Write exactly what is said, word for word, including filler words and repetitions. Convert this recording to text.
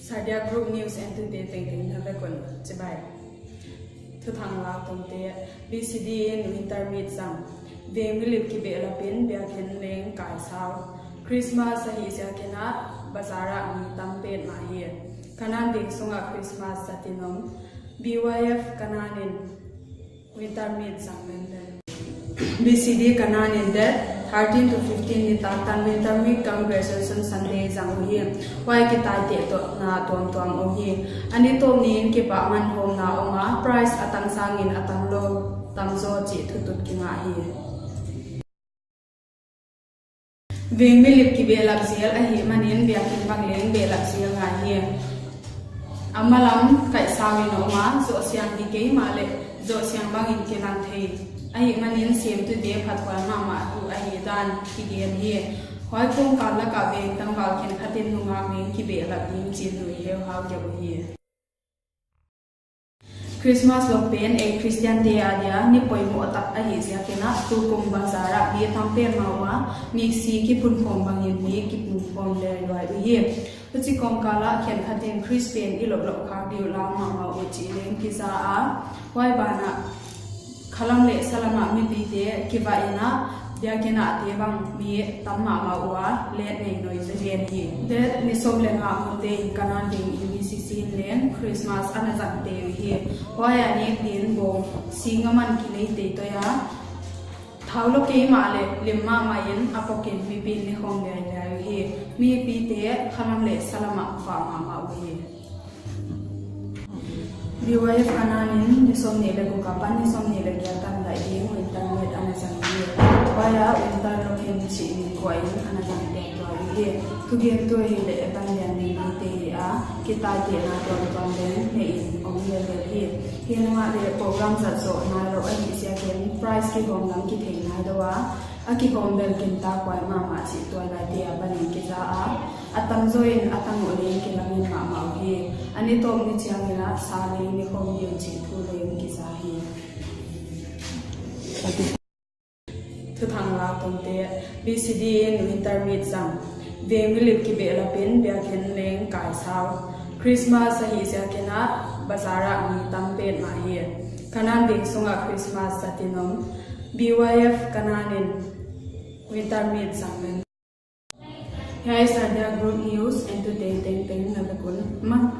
Sadia Group News and Today tengteng na vek un chibai. Thuthang lak tomte, B C D in winter meet zang. Veng milip kibehlap in biakinn leng kai sau. Christmas ahih ziakin a bazar ah mi tam petmah hi. Kanan veng sungah Christmas zat in om. B Y F Kanan in winter meet zang lel lel. B C D Kanan in date thirteen to fifteen nitaktan winter meet cum graduation Sunday zang uhi. Huai kitaitehna tuamtuam om hi. A ni tawp ni in kipahman hawmna om a, prize a tang sangin a tanglou tamzaw chih thutut kingah hi. Veng milip kibehlap zel ahih manin biakinn bang leng behlap zel ngai hi. A malam kaihsau in om a, zoh siang hi kei mahleh zoh siang bangin kilang thei ahih manin semtute phathuai mahmah uh ahih dan kigen hi. Huai kawmkal lakah veng tangval khenkhat in nungak leng kibehlap ding chih nuih heuhau kia uhi. Christmas lop pen ei Christian te adia ni poimoh tak ahih ziakin a, tukum bazar ah mi tam petmah ua, miksi kiphunkhawm bangin mi kiphunkhawm lel luai uhi. Huchi kawmkal ah khenkhat in Christmas i lop lop khak diu lau mahmah uh chih leng kiza a, huai banah khalam leh salam ah mipite kivah in a, biakinn ah te bang mi tam mahmah ua, let nei noi zazen hi. Date ni sawm leh nga Monday in Kanan veng in B C C in leng Christmas ana zang tei uhi. Huai a nek din bawng sing a man kilei tei toi a, thau lou kei mahleh lim mahmah in a pok in mipi'n ne khawm liailiai uhi. Mipite khalam leh salam ah vah mahmah uhi. B Y F Kanan in ni sawmnih leh guk apan ni sawmnih leh giat tan laih ding winter meet ana zang hi. Huai ah winter lop in chih min kuah in ana zang teng tua uhi. Thugentu ahihleh Evan Lian Neng Pi te hi a, kitaitehna tuamtuam leng nei in om lel lel hi. Himahleh program zat zoh nailou ahih ziakin prize kihawm lam kithei nailou a, a kihawm bel gintak huai mahmah chih tuailaite apan in kiza a, a tamzaw in a tang uh leng kilamen mahmah uhi. A ni tawp ni chiangin a sa leng ne khawm ding chih thu leng kiza hi. Thuthang lak tomte, B C D in winter meet zang. Veng milip kibehlap in biakinn leng kai sau. Christmas ahih ziakin a bazar ah mi tam petmah hi. Kanan veng sungah Christmas zat in om. B Y F Kanan in winter meet zang lel. Hiai Sadia Group News and Today tengteng na vek un. Ma-,